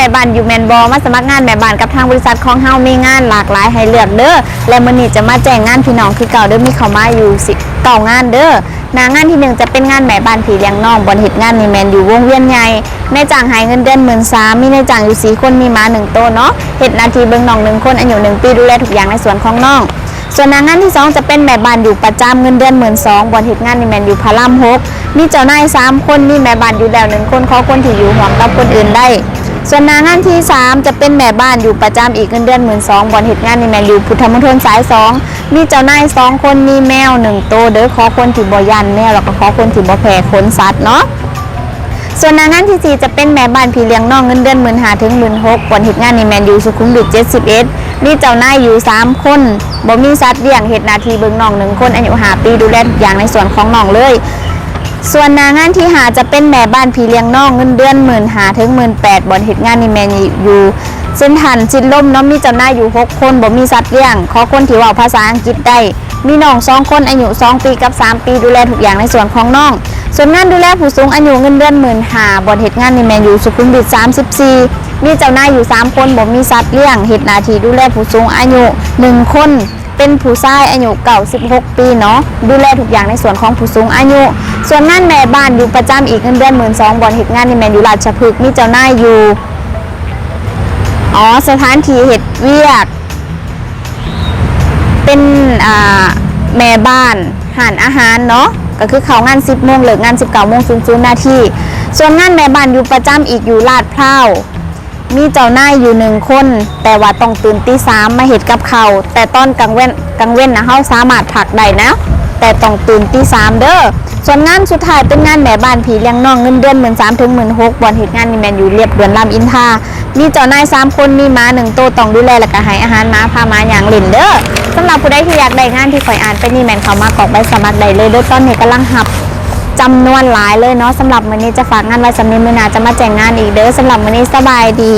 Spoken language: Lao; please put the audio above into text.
ແມ່ບ້ານຢູ່ແມ່ນບໍ່? ມາສະໝັກງານແມ່ບ້ານກັບທາງບໍລິສັດຂອງເຮົາ ມີງານຫຼາກຫຼາຍໃຫ້ເລືອກເດີ ແລະ ມື້ນີ້ຈະມາແຈ້ງງານພີ່ນ້ອງຄືເກົ່າເດີ ມີເຂົ້າມາຢູ່ເກົ້າງານເດີ. ໜ້າງານທີໜຶ່ງຈະເປັນງານແມ່ບ້ານພີ່ລ້ຽງນ້ອງ ບ່ອນເຮັດງານນີ້ແມ່ນຢູ່ວົງວຽນໃຫຍ່ ນາຍຈ້າງໃຫ້ເງິນເດືອນໝື່ນສາມ ມີນາຍຈ້າງຢູ່ສີ່ຄົນ ມີໝາໜຶ່ງໂຕເນາະ ເຮັດໜ້າທີ່ເບິ່ງນ້ອງໜຶ່ງຄົນ ອາຍຸໜຶ່ງປີ ດູແລທຸກຢ່າງໃນສວນຂອງນ້ອງ. ສ່ວນໜ້າງານທີສອງຈະເປັນແມ່ບ້ານຢູ່ປະຈຳ ເງິນເດືອນໝື່ນສອງ ບ່ອນເຮັດງານນີ້ແມ່ນຢູ່ພະລາມຫົກ ມີເຈົ້ານາຍສາມຄົນ ມີແມ່ບ້ານຢູ່ແລ້ວໜຶ່ງຄົນ ຂໍຄົນທີ່ຢູ່ຮ່ວມກັບຄົນອື່ນໄດ້. ສ່ວນໜ້າງານທີສາມຈະເປັນແມ່ບ້ານຢູ່ປະຈຳອີກ ເງິນເດືອນໝື່ນສອງ ບ່ອນເຮັດງານນີ້ແມ່ນຢູ່ພຸດທະມົນທົນສາຍສອງ ມີເຈົ້ານາຍສອງຄົນ ມີແມວໜຶ່ງໂຕເດີ ຂໍຄົນທີ່ບໍ່ຢ້ານແມວ ແລ້ວກໍຂໍຄົນທີ່ບໍ່ແພ້ຂົນສັດເນາະ. ສ່ວນໜ້າງານທີສີ່ຈະເປັນແມ່ບ້ານພີ່ລ້ຽງນ້ອງ ເງິນເດືອນໝື່ນຫ້າເຖິງໝື່ນຫົກ ບ່ອນເຮັດງານນີ້ແມ່ນຢູ່ສຸຂຸມວິດເຈັດສິບເອັດ ມີເຈົ້ານາຍຢູ່ສາມຄົນ ບໍ່ມີສັດລ້ຽງ ເຮັດໜ້າທີ່ເບິ່ງນ້ອງໜຶ່ງຄົນ ອາຍຸຫ້າປີ ດູແລທຸກຢ່າງໃນສວນຂອງນ້ອງເລີຍ. ສ່ວນໜ້າງານທີຫ້າຈະເປັນແມ່ບ້ານພີ່ລ້ຽງນ້ອງ ເງິນເດືອນໝື່ນຫ້າເຖິງໝື່ນແປດ ບ່ອນເຮັດງານນີ້ແມ່ນຢູ່ເຊັນທຣານຊິດລົມເນາະ ມີເຈົ້ານາຍຢູ່ຫົກຄົນ ບໍ່ມີສັດລ້ຽງ ຂໍຄົນທີ່ເວົ້າພາສາອັງກິດໄດ້ ມີນ້ອງສອງຄົນ ອາຍຸສອງປີກັບສາມປີ ດູແລທຸກຢ່າງໃນສວນຂອງນ້ອງ. ສ່ວນງານດູແລຜູ້ສູງອາຍຸ ເງິນເດືອນໝື່ນຫ້າ ບ່ອນເຮັດງານນີ້ແມ່ນຢູ່ສຸຂຸມວິດສາມສິບສີ່ ມີເຈົ້ານາຍຢູ່ສາມຄົນ ບໍ່ມີສັດລ້ຽງ ເຮັດໜ້າທີ່ດູແລຜູ້ສູງອາຍຸໜຶ່ງຄົນ ເປັນຜູ້ຊາຍອາຍຸເກົ້າສິບຫົກປີເນາະ ດູແລທຸກຢ່າງໃນສ່ວນຂອງຜູ້ສູງອາຍຸ. ສ່ວນງານແມ່ບ້ານຢູ່ປະຈຳອີກ ເງິນເດືອນໝື່ນສອງ ບ່ອນເຮັດງານນີ້ແມ່ນຢູ່ລາດຊະພຶກ ມີເຈົ້ານາຍຢູ່ ອໍ ສະຖານທີ່ເຮັດວຽກ ເປັນ ອ່າ ແມ່ບ້ານຮ້ານອາຫານເນາະ ກໍຄືເຂົ້າງານສິບໂມງ ເລີກງານສິບເກົ້າໂມງສູນນາທີ. ສ່ວນງານແມ່ບ້ານຢູ່ປະຈຳອີກຢູ່ລາດພຮ້າວ ມີເຈົ້ານາຍຢູ່ໜຶ່ງຄົນ ແຕ່ວ່າຕ້ອງຕື່ນຕີສາມມາເຮັດກັບເຂົ້າ ແຕ່ຕອນກາງເວັນ ກາງເວັນນະ ເຮົາສາມາດພັກໄດ້ນະ ແຕ່ຕ້ອງຕື່ນຕີສາມເດີ. ສ່ວນງານສຸດທ້າຍເປັນງານແມ່ບ້ານພີ່ລ້ຽງນ້ອງ ເງິນເດືອນໝື່ນສາມເຖິງໝື່ນຫົກ ບ່ອນເຮັດງານນີ້ແມ່ນຢູ່ລຽບດ່ວນລາມອິນທາ ມີເຈົ້ານາຍສາມຄົນ ມີໝາໜຶ່ງໂຕ ຕ້ອງດູແລ ແລ້ວກະໃຫ້ອາຫານໝາ ພາໝາຍ່າງຫຼິ້ນເດີ. ສຳລັບຜູ້ໃດທີ່ຢາກໄດ້ງານທີ່ຂ້ອຍອ່ານໄປນີ້ ແມ່ນເຂົ້າມາກອກໃບສະໝັກໄດ້ເລີຍເດີ ຕອນນີ້ກຳລັງຮັບຈຳນວນຫຼາຍເລີຍເນາະ. ສຳລັບມື້ນີ້ຈະຝາກງານໄວ້ສ່ຳນີ້ ມື້ໜ້າຈະມາແຈ້ງງານອີກເດີ. ສຳລັບມື້ນີ້ສະບາຍດີ.